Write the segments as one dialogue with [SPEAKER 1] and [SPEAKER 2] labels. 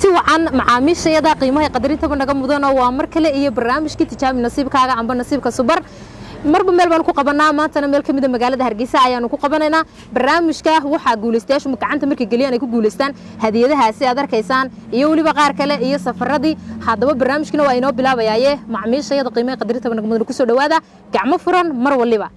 [SPEAKER 1] Kulanti wacan macaamiishayada qiimaha qadarintaba naga mudano. Waa mar kale iyo barnaamijkii Tijaabi Nasiibkaaga amba Nasiibka Subar. Marba meel baan ku qabanaa, maantana meel kamid a magaalada Hargeysa ayaanu ku qabanaynaa barnaamijka. Waxaa guulaystayaashu gacanta markay geliyaan ay ku guulaystaan hadiyadahaasi aad arkaysaan iyo weliba qaar kale iyo safaradii. Haddaba barnaamijkina waa inoo bilaabayaaye, macaamiishayada qiimaha qadarintaba naga mudan, kusoo dhawaada gacmo furan mar waliba.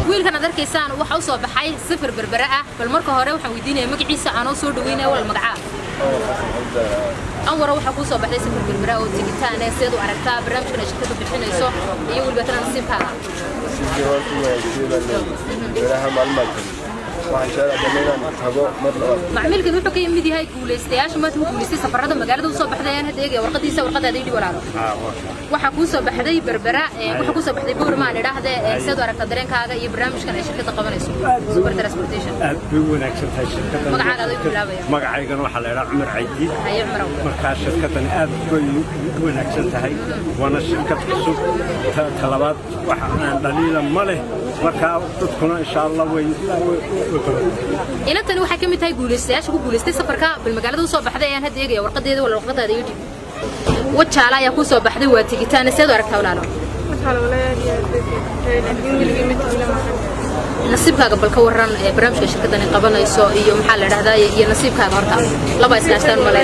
[SPEAKER 1] Wiilkan aad arkaysaan waxa u soo baxay safar Berbere ah. Bal marka hore waxaan weydiinaya magaciisa, aanoo soo dhaweynaya. Wal magacaa? Anwara, waxaa kuu soo baxday safar Berbere oo tigitaan eh. Seed u aragtaa barnaamijkan ay shirkadu bixinayso iyo weliba tana nasiibkaaga?
[SPEAKER 2] Sidii horta wanaagsan beeraha maalmaha waxaan jeclahay inaan tago mar labaad.
[SPEAKER 1] Macmiilkan wuxuu ka yimid yahay guulaystayaasha maanta ku guulaystay safarada magaalada usoo baxday. Ayaan hadda eegaya warqadiisa. Warqadaada idhi, walaalo. Waxaa kuu soo baxday Berbera, waxaa kuu soo baxday Boorama aan idhaahde. Seed u aragtaa dareenkaaga iyo barnaamijkan ay shirkadda qabanayso, Super Transportation?
[SPEAKER 3] Aad bay u wanaagsan tahay shirkaddan.
[SPEAKER 1] Magacaaga adoo bilaabaya.
[SPEAKER 3] Magacaygana waxaa la idhaha Cumar Caydiid.
[SPEAKER 1] Haye Cumarow.
[SPEAKER 3] Markaa shirkaddan aad bay u wanaagsan tahay, waana shirkad cusub. Ta labaad, waxa aan dhaliila ma leh. Markaa dadkuna insha Allah way qaban.
[SPEAKER 1] Inantani waxay ka mid tahay guulaystayaasha ku guulaystay safarka bal magaalada usoo baxday. Ayaan hadda eegaya warqadeeda. Wala warqadaada ii dhib. Wajaala ayaa kuu soo baxday, waa tigitaan. Seed u aragtaa, walaalo? Nasiibkaaga bal ka waran ee barnaamijka shirkadani qabanayso iyo maxaa la dhahdaa iyo nasiibkaaga horta laba iskaashtaan male.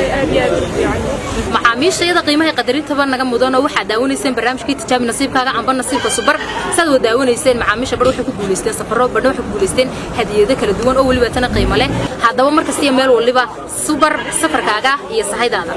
[SPEAKER 1] Macaamiishayada qiimaha qadarintaba naga mudan oo waxaad daawanayseen barnaamijkii Tijaabi Nasiibkaaga amba Nasiibka Subar. Saad wada daawanayseen, macaamiisha bar waxay ku guulaysteen safaro, badhna waxay ku guulaysteen hadiyado kala duwan oo weliba tana qiimo leh. Haddaba mar kasta iyo meel waliba Subar, safarkaaga iyo sahaydaada.